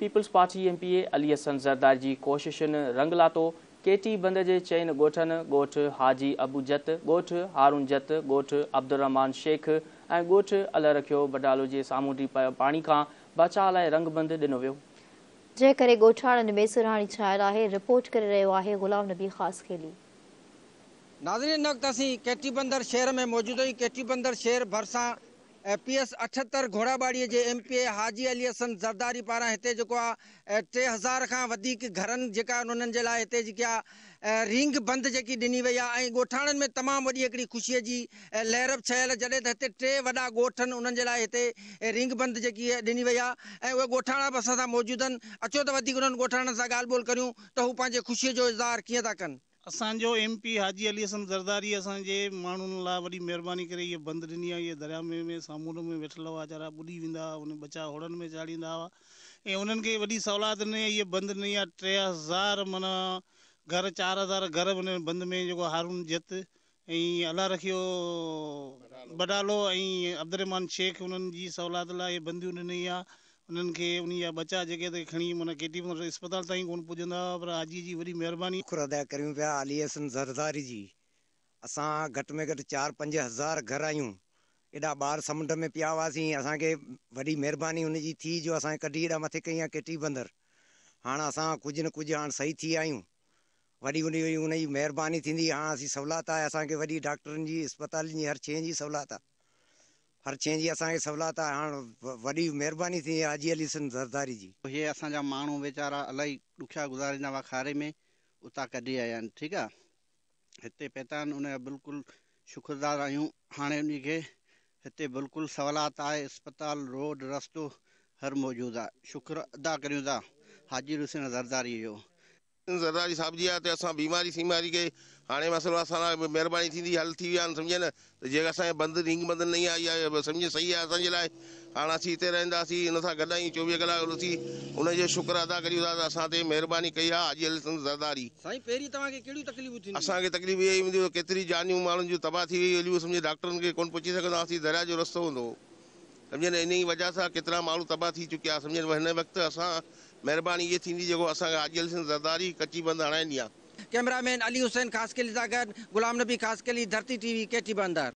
Peoples Party M P A Ali Hassan Zardari جي ڪوششن رنگ لاتو، ڪيٽي بندر جي چئن ڳوٺن ڳوٺ حاجي ابو جت، ڳوٺ هارون جت، ڳوٺ عبدالرحمان شيخ ۽ ڳوٺ الهه رکيو بڊالو جي سامونڊي پاڻي کان بچاء لاء رنگ بند ڏنو ويو. جنهن ڪري ڳوٺاڻن ۾ سرهاڻي ڇانيل آهي، رپورٽ ڪري رهيو آهي غلام نبي خاصخيلي. ناظرين هن وقت اسين ڪيٽي بندر شهر ۾ موجود آهيون، ڪيٽي بندر شهر ڀرسان پي ايس 78 گهوڙاٻاڙي جي M P A Haji Ali Hassan Zardari پاران هتي جيڪو آ 3000 کان وڌيڪ گهرن جيڪا انهن جي لاء هتي جيڪي آ رينگ بند جيڪي ڏني وئي آ ۽ ڳوٺاڻن ۾ تمام وڏي هڪڙي خوشي جي لهر به ڇانيل جڏهن ته هتي ٽي وڏا ڳوٺ آهن انهن جي لاء هتي رينگ بند جيڪي ڏني وئي آ ۽ اهي ڳوٺاڻا به اسان سان موجود آهن اچو ته وڌيڪ انهن ڳوٺاڻن سان ڳالهه ٻولهه ڪريون ته هو پنهنجي خوشي جو اظهار ڪيئن ٿا ڪن. اسان جو ايم پي حاجي علي حسن زرداري اسان جي ماڻهن لاء وڏي مهرباني ڪري هيء بند ڏني آهي. اهي درياء ۾ ۾ سامونڊ ۾ ويٺل هئا ويچارا ٻڏي ويندا هئا انهن ٻچا هوڙن ۾ چاڙهيندا هئا ۽ انهن کي وڏي سهولات ڏني آهي هيء بند ڏني آهي 3000 معنيٰ گهر 4000 گهر ان بند ۾ جيڪو هارون جت ۽ الله رکيو بڊالو ۽ عبدالرحمان شيخ انهن جي سهولات لاء اهي بنديون ڏني آ انهن کي انهي جا ٻچا جيڪي ته کڻي معنيٰ ڪيٽي بندر اسپتال تائين ڪونه پڄندا هئا پر حاجي جي وڏي مهرباني. شڪر ادا ڪريون پيا علي حسن زرداري جي اسان گهٽ ۾ گهٽ چار 5000 گهر آهيون ايڏا ٻار سمنڊ ۾ پيا هئاسين اسان کي وڏي مهرباني ان جي ٿي جو اسان کي ڪڍي ايڏا مٿي ڪئي آ ڪيٽي بندر هاڻ اسان ڪجهه نه ڪجهه هاڻ صحيح ٿي آهيون وڏي وڏي ان جي مهرباني ٿيندي هاڻ اسين سهولت آهي اسان کي وڏي ڊاڪٽرن جي اسپتالن جي هر شيء جي سهولت آهي هر شيء جي اسان کي سهولت آهي هاڻ وڏي مهرباني ٿيندي حاجي علي حسن زرداري جي. اهي اسان جا ماڻهو ويچارا الائي ڏکيا گذاريندا هئا کاري ۾ اتان ڪڍي آيا آهن ٺيڪ آ هتي پهتا آهن ان جا بلڪل شڪردار آهيون هاڻي انهي کي هتي بلڪل سهولات آهي اسپتال روڊ رستو هر موجود آ شڪر ادا ڪريون ٿا حاجي علي حسين زرداري جو. زرداري صاحب جي آ ته اسان بيماري سيماري کي هاڻي مسئلو اسان لاء مهرباني ٿيندي حل ٿي ويا آهن سمجهي نه ته جيڪا اسان جي بند رنگ بند نئي آئي آهي سمجهي صحيح آهي اسان جي لاء هاڻ اسين هتي رهنداسين ان سان گڏ آهيون 24 ڪلاڪ اسين ان جو شڪر ادا ڪريون ٿا ته اسان تي مهرباني ڪئي آهي حاجي علي حسن زرداري. سائين پهرين توهان کي ڪهڙيون تڪليفون ٿينديون اسان کي تڪليف اها ئي هوندي هئي ڪيتري جانيون ماڻهن جون تباهه ٿي ويون هليون سمجهي ڊاڪٽرن کي ڪونه پهچي سگهندا هئاسين درياء جو رستو هوندو هو سمجهي نه انهي وجهه سان ڪيترا ماڻهو تباهه ٿي چڪيا سمجهي نه هن وقت اسان مهرباني اهي ٿيندي جيڪو اسان کي حاجي علي حسن زرداري ڪچي بند هڻائي ڏني آ. ڪئميرا مين علي حسين خاصخيلي سان گڏ غلام نبي خاصخيلي، ڌرتي ٽي وي، ڪيٽي بندر.